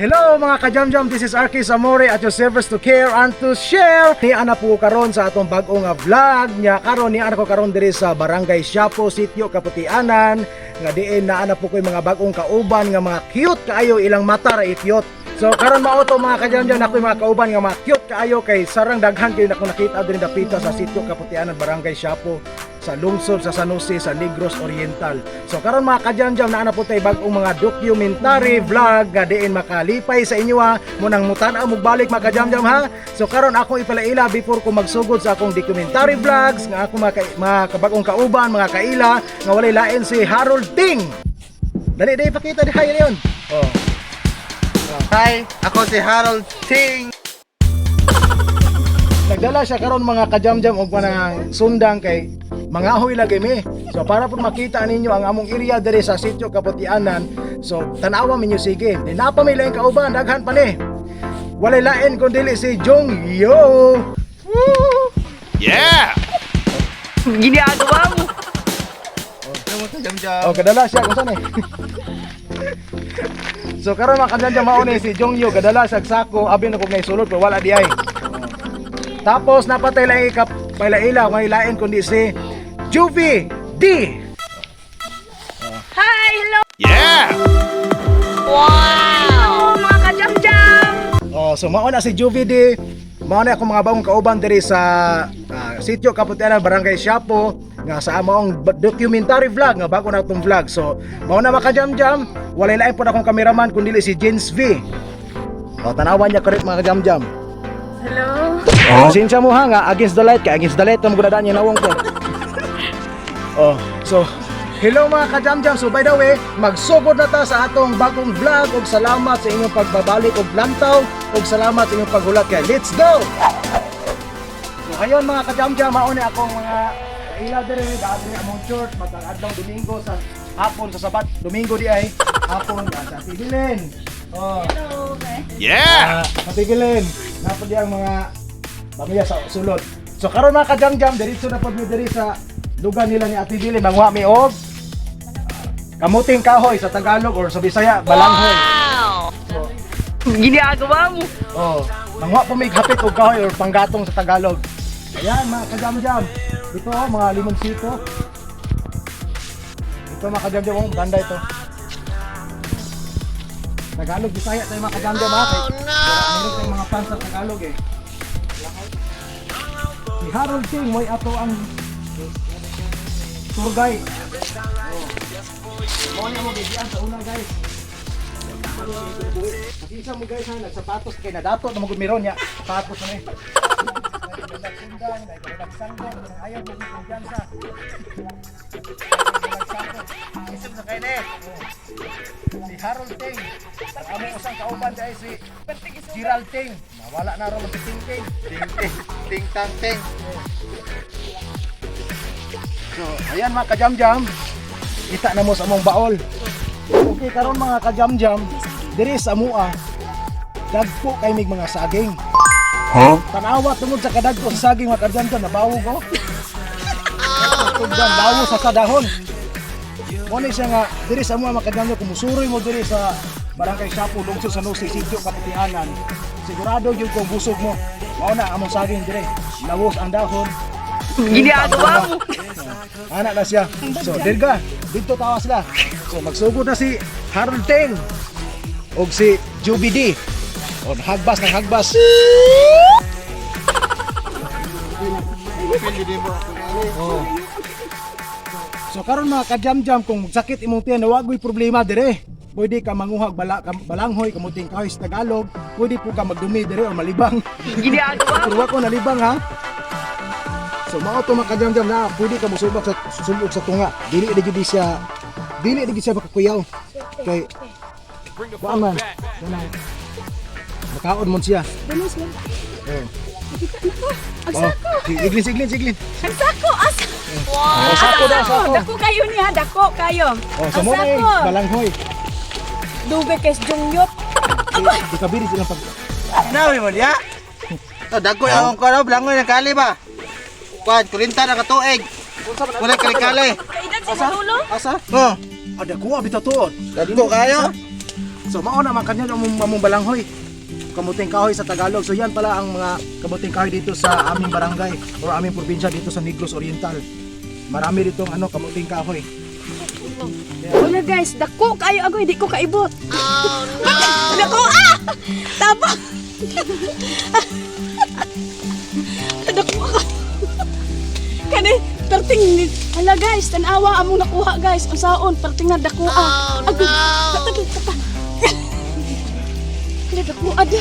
Hello, mga kajamjam, this is Arky Samore at your service to care and to share. Ni ana po karon sa atong bag-o nga vlog nya karon, ni ana ko karon diri sa Barangay Siapo, Sitio Kaputianan, nga diin naa na po ko'y mga bag-ong kauban nga mga cute kaayo, ilang mata ra cute. So karon mao to, mga kajamjam, nakoy mga kauban nga mga cute kaayo kay sarang daghan kayo nako nakita diri dapita sa Sitio Kaputianan, Barangay Siapo, sa lungsod sa San Jose sa Negros Oriental. So karon, mga kajamjam, naa na po tay bag-ong mga documentary vlog nga diin makalipay sa inyo ha. Munang mutan-aw mo balik, mga kajamjam, ha. So karon akong ipalaila before ko magsugod sa akong documentary vlogs nga ako mga kabag-ong kauban, mga kaila nga walay lain si Harold Ting. Dali dali, pakita di hay yun. Oh. Hi, ako si Harold Ting. Nagdala siya karon, mga kajamjam, og manang sundang kay mga ahoy lagi mi. So para po makita ninyo ang among area diri sa Sitio Kaputianan. So tanawa ninyo sige. Di na pa may laing kauban, daghan pa ni. Walay lain kun dili si Jong Yo. Yeah! Ginagawa mo. Ano mo jam-jam? Oh, kadala siya kung saan eh. So karon, mga kajamjam, mao ni si Jong Yo, kadala siya og sako, abi na kog sulod pero wala di ay. Tapos napatay lang ikap paila-ila, may lain kundi si Juvie D. Hi! Hello! Yeah! Wow! Mga kajam-jam! Oh, so mao na si Juvie D. Mao na akong mga bagong kauban diri sa Sitio Kaputianan, Barangay Siapo, nga sa maong documentary vlog nga bago na itong vlog. So mao na, mga kajam-jam, walay lain po na akong kameraman kundi si Jens V. Oh, tanawan niya correct, mga kajam-jam. Hello! Oh, pasensya mo ha nga against the light kay against the light mo gudadaan niya nawong ko. Oh, so hello, mga kajamjam. So by the way, magsugod na ta sa atong bagong vlog ug salamat sa inyong pagbabalik og lantaw ug salamat sa inyong paghulat kay let's go. So ayun, mga kajamjam, mao ni akong mga kaila diri diri among church matag adlaw Domingo sa hapon, sa Sabat, Domingo di ay hapon sa Tibilin. Oh. Hello! Yeah! Ah, matigilin. Napod ang mga pamilya sa sulod. So karon, mga kajamjam, diretso na pod mi diri sa lugar nila ni Ate Billy, manguha mi og kamuting kahoy sa Tagalog or sa Bisaya balanghoy. So, Ginagawa mo. oh, manguha po mig hapit og kahoy or panggatong sa Tagalog. Ayan, mga kajamjam. Dito oh, mga limonsito. Ito, mga kajamjam, oh, ganda ito. Tagalog, Bisaya tayo, mga kajamjam, ha. Oh, no. Meron tayong mga fans sa Tagalog eh. Si Harold King, may ato ang tour guide. Oh. Mao niya mo gigian sa una, guys. Pasensya mo, guys, ha, nagsapatos kay nadato na magud meron niya. Sapatos na eh. Sundang, nagsanggong, ayaw mo kumpiyansa. Isip sa kayo na Si Harold Ting. Ang among usang kauban dahil si Gerald Ting. Nawala na ron si Ting Ting. Ting ting ting tang ting. So, ayan, mga kajamjam. Kita na mo sa among baol. Okay, karon, mga kajamjam, diri sa amua, dagko kay mig mga saging. Huh? Tanawa tungod sa kadagko sa saging, mga kajamjam, nabawog ko. Tugdan lawo sa dahon. Mo ni siya nga diri sa amua, mga kajamjam, kung musuroy mo diri sa Barangay Sapo, Lungsod San Jose, Sitio Kaputianan, sigurado gyud kung busog mo. Mao na among saging diri. Lawos ang dahon. Ginagawa mo. Anak na siya. So, dirga, dito tawa sila. So, magsugod na si Harold Teng og si Juby D. O, hagbas ng hagbas. Oh. So karon, mga kajamjam, kung sakit imong tiyan, wa goy problema dire. Pwede ka manguhag balanghoy, kamuting kahoy sa Tagalog. Pwede po ka magdumi dire o malibang. Ginagawa mo. Pero wa ko nalibang ha. So mao to, mga kajamjam, na pwede ka musubak sa sulog sa tunga. Dili di gid siya makakuyaw. Kay kuan man. Kanang makaon mon siya. Oh. Ang Oh, sako. Iglin, siglin, siglin. Ang sako. Asa? Oh, sako daw, sako. Dako kayo niya, dako kayo. Oh, sa Ang mo may sako. balanghoy. Dube kay Jungyot. Di kabiri silang pag Nawi mo niya. To dagko akong kuno blangoy ng kali ba. Kuan 40 na ka tuig. Wala kali-kali. Kaedad si Manolo. Asa? Oh, Ada kuha bitaw tuod. dagko kayo. So mao naman kanya among among balanghoy. Kamuting kahoy sa Tagalog. So yan pala ang mga kamuting kahoy dito sa aming barangay or aming probinsya dito sa Negros Oriental. Marami ditong ano kamuting kahoy. Wala guys, dako kayo agoy, di ko kaibot. Oh no. Dako ah! Taba. Dako ako. Kani perting hala guys, tan-awa among nakuha guys. Unsaon perting na dako ah. Oh, no. Agoy, tata. Hala dako ada.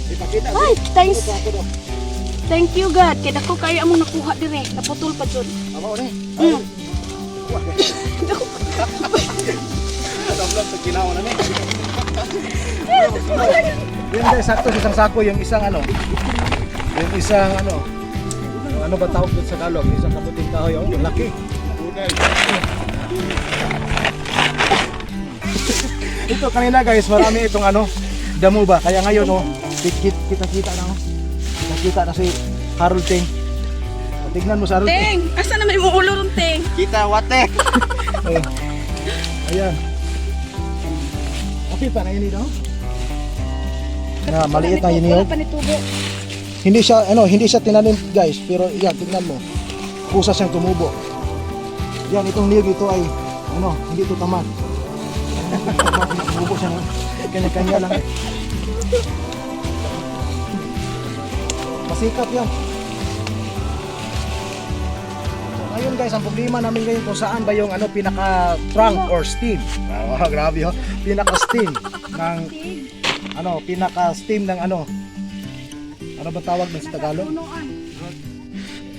Ipakita. Ay, thanks. Thank you God. Kay dako kayo among nakuha dire. Naputol pa jud. Amo ni. Dako. Tablan sa ginawa na ni. Yun guys, sakto sa isang sako yung isang ano. Yung isang ano. Yung ano ba tawag doon sa Tagalog? Yung isang kamuting kahoy. Oh, yung laki. Ito kanina guys, marami itong ano, damo ba? Kaya ngayon oh, kita-kita na oh. Kita-kita na si Harold Ting. Oh, tignan mo si Harold Ting. Ting, asa naman imong ulo ron, Ting? Kita wate. Oh. Ayan. Okay pa na yun daw. Na maliit na yun. Wala pa ni tubo. Hindi siya ano, hindi siya tinanim guys, pero yan tingnan mo. Kusa siyang tumubo. Yan itong niyog ito ay ano, hindi ito tamad. Tumubo siya ng kanya-kanya lang. Masikap yan. So, ngayon guys, ang problema namin ngayon kung saan ba yung ano pinaka trunk or steam. Wow, grabe oh. Pinaka steam ng ano, pinaka steam ng ano. Ano ba tawag dun sa Tagalog? Punuan.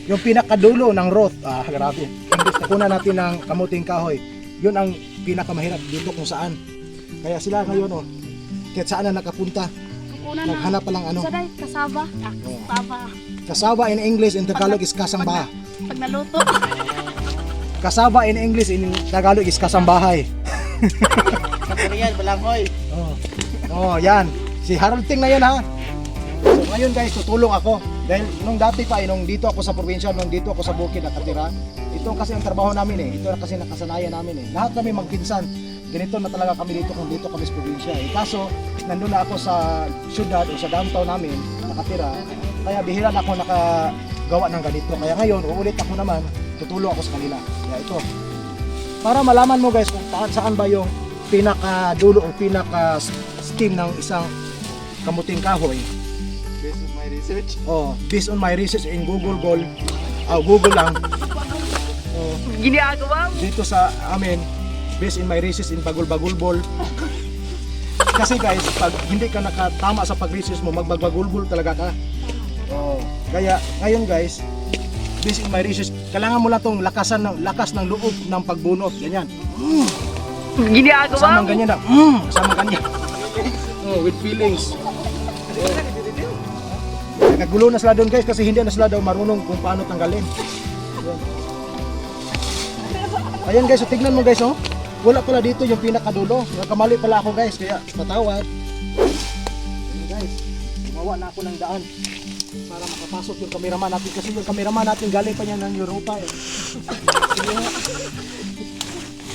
Yung pinakadulo ng root. Ah, grabe. Imbes na kunan natin ng kamuting kahoy. Yun ang pinakamahirap dito kung saan. Kaya sila ngayon oh, kahit saan na nakapunta, Kukunan na. naghanap pa lang ano. Sa day, kasaba. Ah, kasaba. Kasaba in English, in Tagalog is kasamba. Pag naluto. Kasaba in English, in Tagalog is kasambahay. Sa Korean, balanghoy. Oh. Oh, yan. Si Harold Ting na yan ha. So ngayon guys, tutulong ako. Dahil nung dati pa, eh, nung dito ako sa probinsya, nung dito ako sa bukid nakatira, ito kasi ang trabaho namin eh. Ito na kasi nakasanayan namin eh. Lahat kami magpinsan. Ganito na talaga kami dito kung dito kami sa probinsya eh. Kaso, nandun na ako sa syudad o sa downtown namin nakatira. Kaya bihira na ako nakagawa ng ganito. Kaya ngayon, uulit ako naman, tutulong ako sa kanila. Kaya ito, para malaman mo guys kung saan ba yung pinakadulo o pinaka stem ng isang kamuting kahoy. Based on my research. Oh, based on my research in Google Goal, Google lang. Oh, Ginagawa mo? dito sa amin, based in my research in Bagul-Bagulbol. Kasi guys, pag hindi ka nakatama sa pag-research mo, magbagbagulbol talaga ka. Oh, kaya ngayon guys, based in my research, kailangan mo lang tong lakasan ng lakas ng loob ng pagbunot, ganyan. Ginagawa Kasamang mo? ganyan na, kasamang ganyan. Oh, with feelings. Oh. Nagkagulo na sila doon guys kasi hindi na sila daw marunong kung paano tanggalin. Ayan. Ayan guys, so tignan mo guys oh. Wala pala dito yung pinakadulo. Nakamali pala ako guys, kaya patawad. Ayan guys, gumawa na ako ng daan para makapasok yung cameraman natin kasi yung cameraman natin galing pa niya ng Europa eh.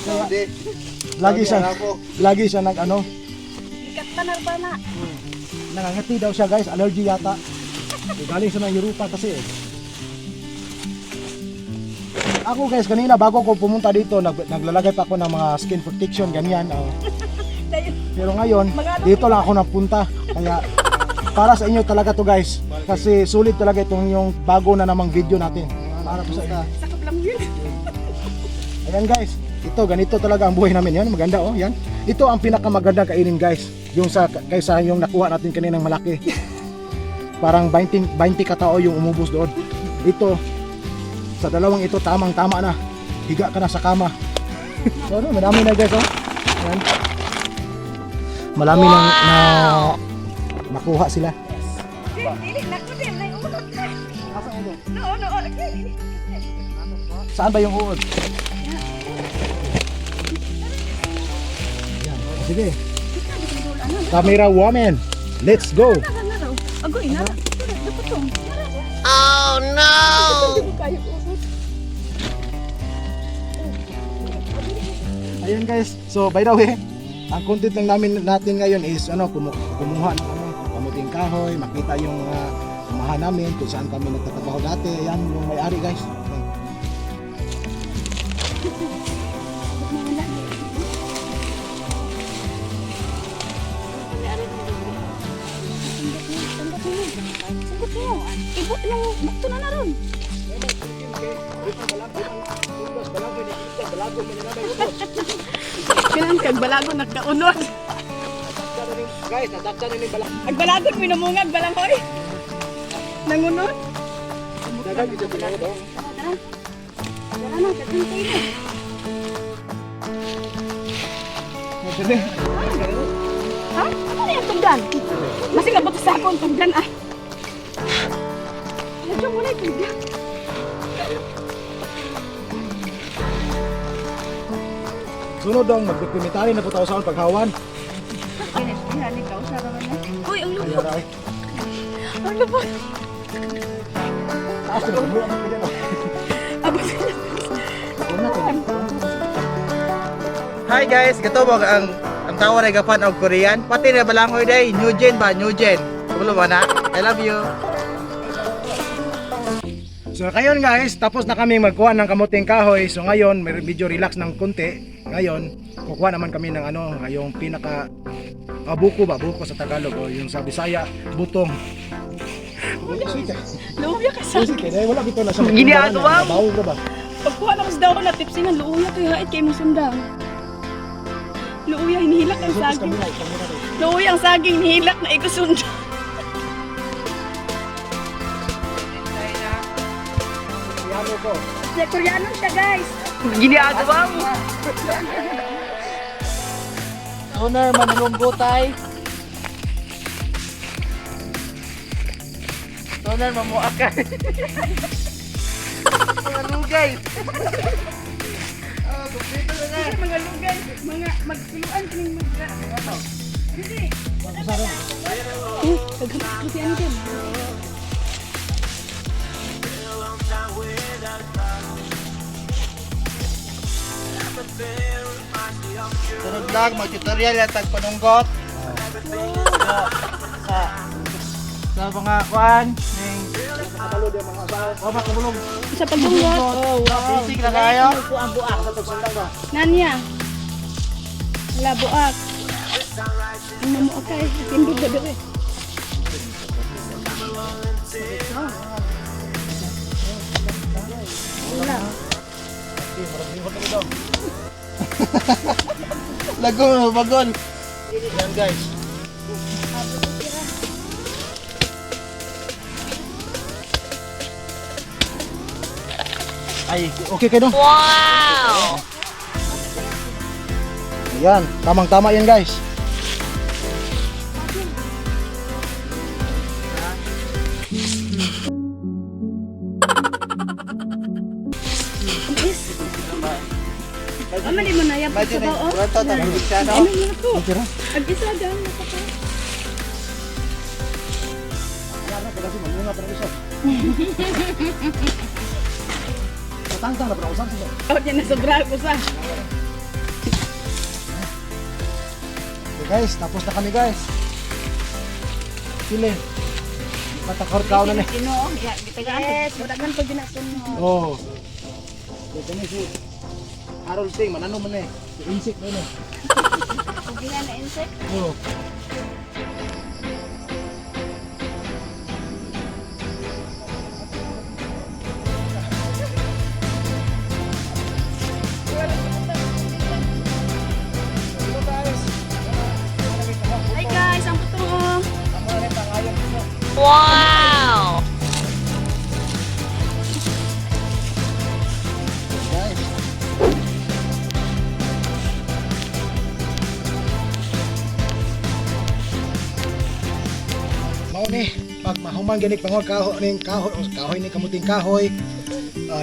Saudi. Lagi siya, Saudi Arabia. lagi siya nag ano, Ikat tanar ba na? Nangangati daw siya guys, allergy yata. Eh, galing siya ng Europa kasi eh. Ako guys, kanina bago ako pumunta dito, naglalagay pa ako ng mga skin protection, ganyan. Oh. Pero ngayon, dito lang ako napunta. Kaya para sa inyo talaga to guys. Kasi sulit talaga itong yung bago na namang video natin. Para po sa inyo. Sakop lang yun. Ayan guys, ito ganito talaga ang buhay namin. Yan, maganda oh, yan. Ito ang pinakamagandang kainin guys. Yung sa kaysa yung nakuha natin kaninang malaki. Parang 20 20 katao yung umubos doon. Ito sa dalawang ito tamang-tama na. Higa ka na sa kama. So ano, marami na guys oh. Ayan. Marami nang na nakuha sila. Dili, naku din. Nay, ulot na. No, no, lagi. Saan ba yung uod? Yan. Sige. Camera woman, let's go. Agoy na. Dapat to. Oh no! Kayo ulot. Ayun guys, so by the way, Ang content lang natin ngayon is ano, kumuha ng ano, kamuting kahoy, makita yung mga umahan namin kung saan kami nagtatrabaho dati. Ayan yung may-ari, guys. Sanggot mo. Sanggot mo. Ibot mo. Bukto na na ron. Kinan kag balago nagkaunod. Guys, nadaksa na yung balak. Ag balagon minumungag balangoy. Nangunod. Dagan ito tinuod, oh. Tara. Tara na, daghan kayo na. Ha? Ano na yung tugdan? Masing abot sa akong tugdan ah. Medyo muna yung tugdan. Sunod dong, mag-documentary na po tayo sa akong paghawan. Uy, ang Kaya lubot. ray. Ang lubot. Taas na, kumuha na po. Abot na. Una, to. Hi guys, gato mo ang tawa na gapan og Korean. Pati na balangoy day, new gen ba, new gen. Tulo ba na? I love you. So ngayon guys, tapos na kami magkuha ng kamuting kahoy. So ngayon, may medyo relax ng konti. Ngayon, kukuha naman kami ng ano, yung pinaka buko ba, buko sa Tagalog o yung sa Bisaya, butong. Luya ka sa Kasi kaya wala bitaw na sa Ginagawa mo. Bawo ka ba? Pagkuha na ko sa dahon na tipsy ng luya kay hait kay mong sundang. Luya hinihilak ang Sultos saging. kami na, kami na rin. Luya ang saging hinihilak na ikusundang. Piano ko. Koreano siya guys. Ginagawa mo. Owner manulunggutay. Owner mamuakay. Mga lugay. Oh, kumpleto na na. Mga lugay, mga magtuluan kining mga. Hindi. Eh, daghan kasi ano din. Sunod lang, mag-tutorial at tagpanunggot. Sa sa mga kuan ning Nakabalo di ang mga asawa. wa makabulong. Sa pagdunggot. Oh, wow. Basic na kayo. Sa pagsundang ba? Nanya. Wala buak. Ano mo okay? Tindog na dire. Wala. Lago bagol. Yan guys. Ay, okay kayo dong? Wow! Ayan, tamang-tama yan guys. Ama di mo na yapot Medyo sa na bao. pronto ta siya no. Ano mo ko? Okay ra. Ag isa gan na pa. Ayan na, kasi mamunga pa rin siya. Tatangtang na pa usap siya. Oh, yan na sobra ko sa. Okay guys, tapos na kami guys. Pili. Patakor kao na ni. Ginoo, ya gitagaan. Yes, mudagan pag ginasunod. Oh. Okay, kani si Harold Ting, manano man eh. Si insect man eh. Ug na insect. Oh. Hi guys, ang puto. Wow! Guys. Mao ni pag mahuman gani pangol kahoy ning kahoy o kahoy ni kamuting kahoy,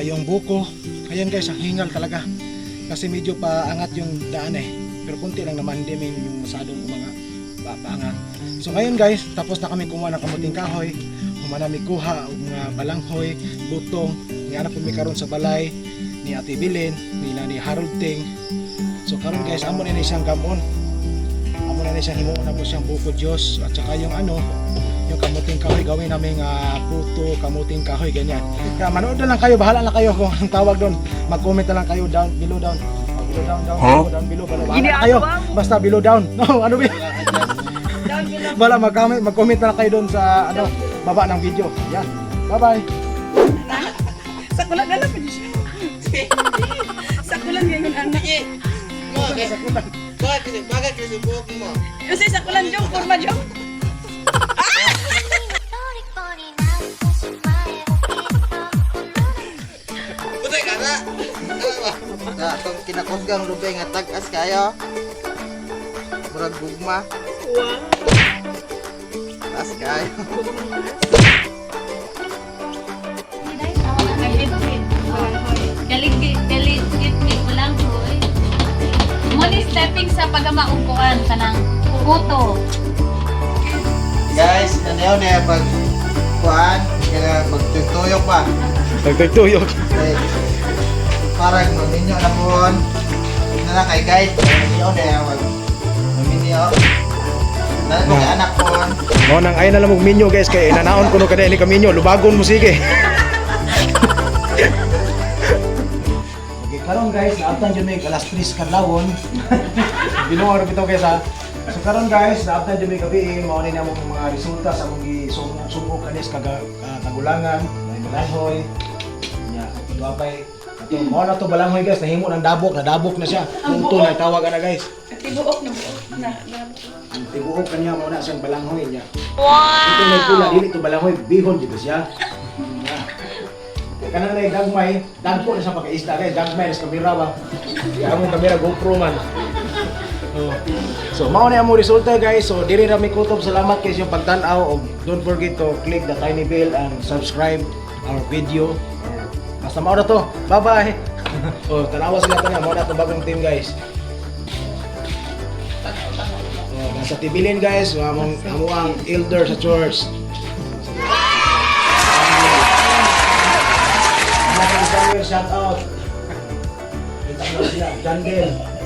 yung buko. Ayan guys, ang hingal talaga. Kasi medyo paangat yung daan eh. Pero kunti lang naman, hindi may yung masyadong mga paangat. So ngayon guys, tapos na kami kumuha ng kamuting kahoy. Human nami kuha og mga balanghoy, butong, nga na po mi karon sa balay ni Ate Bilin, nila ni Harold Ting. So karon guys, amo ni siyang gamon. Amo na ni siyang himuon na mo siyang buko juice at saka yung ano, yung kamuting kahoy gawin naming puto, kamuting kahoy ganyan. Kaya manood na lang kayo, bahala na kayo kung anong tawag doon. Mag-comment na lang kayo down below down. Oh, below down down, below down below, bahala, bahala na kayo. Basta below down. No, ano ba? Down below. Wala, mag-comment na lang kayo doon sa ano, baba ng video. Yan. Bye-bye. Sa kulan na lang pwede siya. Sa kulan ngayon anak. Bakit bakit kasi buhok mo? Kasi sa kulan jong, kurma jong. 虜になってしまえばきっと Putay ka na. Sa atong kinakusgang lubay nga tag-as kayo. Murag gugma. Wow. Taas kayo. Galing, galing, gitmi ko lang hoy. Mo ni stepping sa pagamaong kuan kanang puto. Guys, nanayaw na pag kuan, kaya magtuyok pa. Nagtugtuyok. Kay parang maminyo na po. Na lang kay guys, maminyo na mag maminyo. Na ko kay anak po. Mo nang ay na lang og minyo guys kay inanaon kuno kada ni kaminyo, lubagon mo sige. Okay, karon guys, naabtan jud may alas 3 kadlawon. Ginoo ra bitaw guys ha. So karon guys, naabtan jud may gabi mao ni namong mga resulta sa among gisubok kanis kaga kagulangan, may balanghoy. Nya, duha pay ato mao na to balanghoy guys, nahimo ng dabok, nadabok na siya. Ang Punto buok. na tawag na guys. Tibuok na buok. Na, na. Ang tibuok kaniya mao na siyang balanghoy niya. Wow! Ito may pula, dili to balanghoy, bihon dito siya. Yeah. Kaya kanang na dagmay, dagko na siya pagkaisda guys, dagmay na sa kamera ba. Kaya among kamera GoPro man. Oh. So mao na among resulta guys. So diri ra mi kutob. Salamat kay sa inyong pagtan-aw og don't forget to click the tiny bell and subscribe our video. Basta mao na to. Bye-bye. Oh, tanawa sila to niya. Mao na to bagong team guys. Oh, nasa Tibilin guys, among amo ang elder sa church. Mga Samuel, shout out. Kita mo sila, Jandel.